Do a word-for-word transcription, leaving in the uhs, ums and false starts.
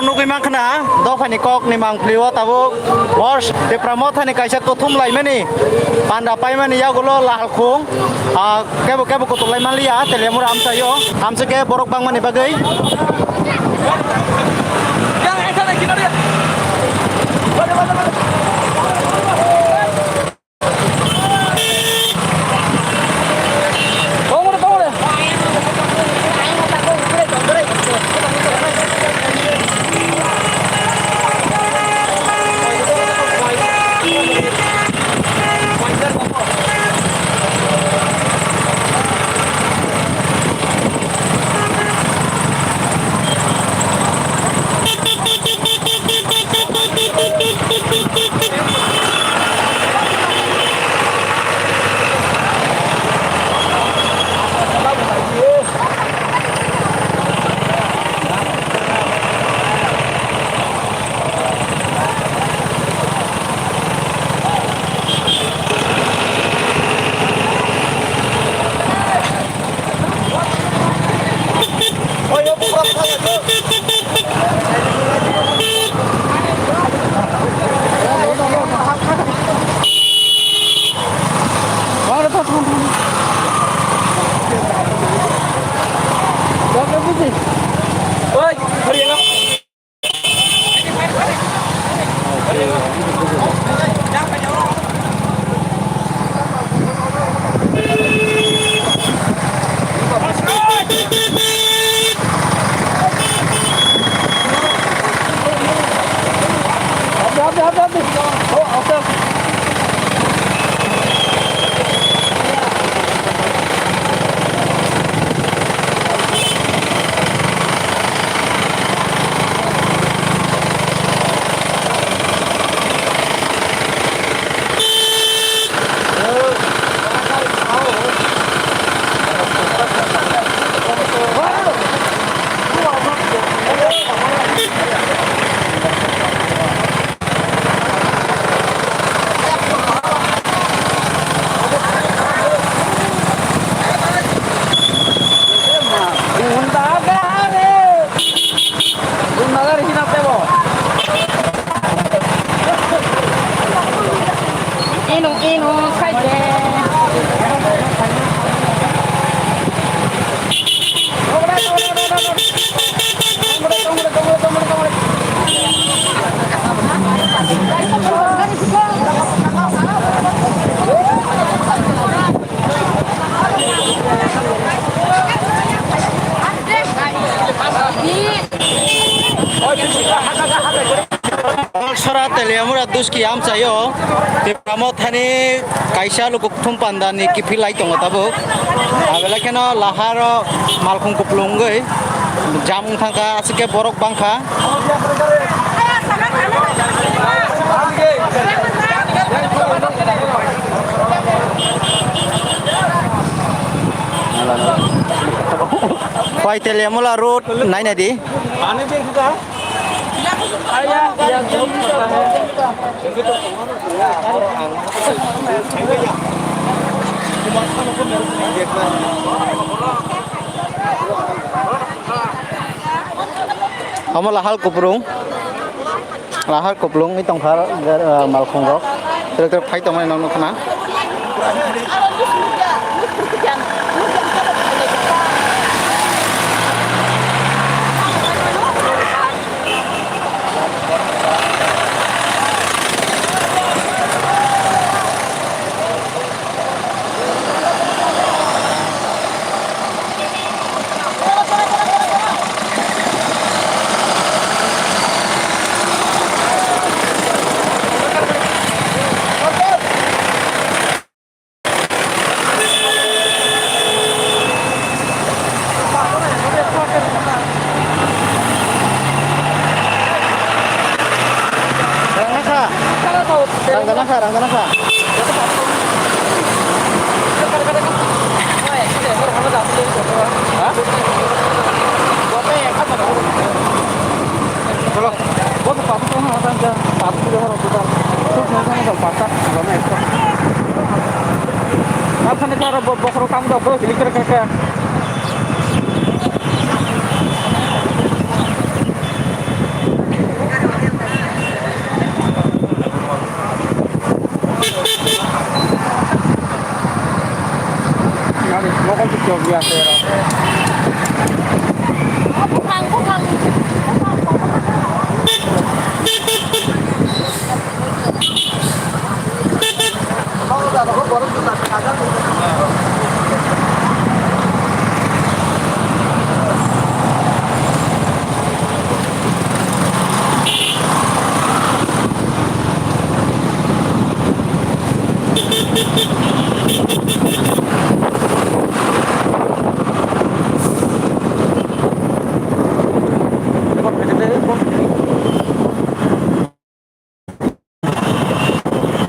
Nugwi mankha na dophani kokni mangpili o tabuk hor Tipra Mothani kaisa kuthum laimani panda paimani yagulo lahalkhung, ah, kebo kebo kutuk lai manliya Teliamura amchaio, amchike borok bangmani bagwi. Ino, ino, khaide. Sora Teliamura Duski amchaio Tipra Mothani kaisa lukuthum pandani kiphilai tongo tabuk. Abelai kheno laharo malkhung kuplungwi jam wng thangkha, aswk khe borok bangkha. Phai Teliamura road naina di. Omo lahal kuplung. Lahar kuplung wngwi tongkha, ah, malkhung rok. Tere tere phai tongmani nang nukha na. Rang gana kha, rang gana kha. Yang khe rok.